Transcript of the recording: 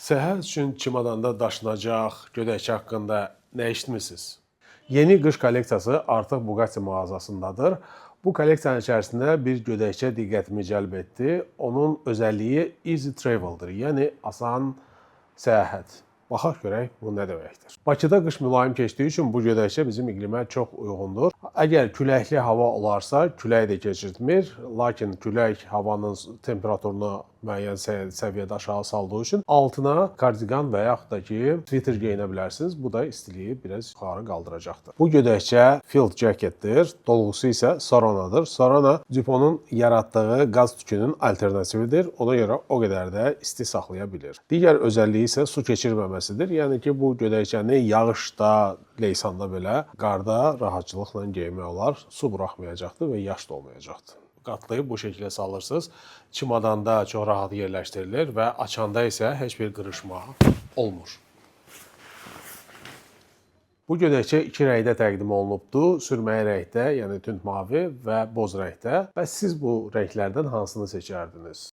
Səyahət üçün çimadanda daşınacaq gödəkçə haqqında nə eşitmisiniz? Yeni qış kolleksiyası artıq Bugatti mağazasındadır. Bu kolleksiyanın içərisində bir gödəkçə diqqətimi cəlb etdi. Onun özəlliyi easy travel'dır, yəni asan səyahət. Baxaq görək bu nə deməkdir. Bakıda qış mülayim keçdiyi üçün bu gödəkçə bizim iqlimə çox uyğundur. Əgər küləkli hava olarsa, külək də keçirtmir, lakin külək havanın temperaturunu müəyyən səviyyədə aşağı saldığı üçün altına kardiqan və yaxud da ki, sviter geyinə bilərsiniz. Bu da istiliyi biraz yuxarı qaldıracaqdır. Bu gödəkçə field jacketdir. Dolğusu isə Soronadır. Sorona Duponun yaratdığı qaz tükünün alternatividir. Ona görə o qədər də isti saxlaya bilir. Digər özəlliyi isə su keçirməməsidir. Yəni ki, bu gödəkçəni yağışda, leysanda belə, qarda rahatçılıqla geymək olar. Su buraxmayacaqdır və yaş da olmayacaqdır. Qatlayıb bu şəkildə salırsınız. Çimadanda çox rahat yerləşdirilir və açanda isə heç bir qırışma olmur. Bu gödəkçə iki rəngdə təqdim olunubdur. Sürməli rəngdə, yəni tünd mavi və boz rəngdə. Bəs siz bu rənglərdən hansını seçərdiniz?